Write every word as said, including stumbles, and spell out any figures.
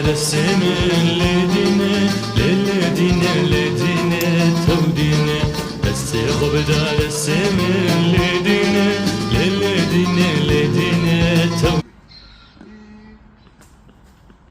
Destê min lê dîne, lê lê dîne, lê dîne, tew dîne. Destê xwe bida destê min lê dîne.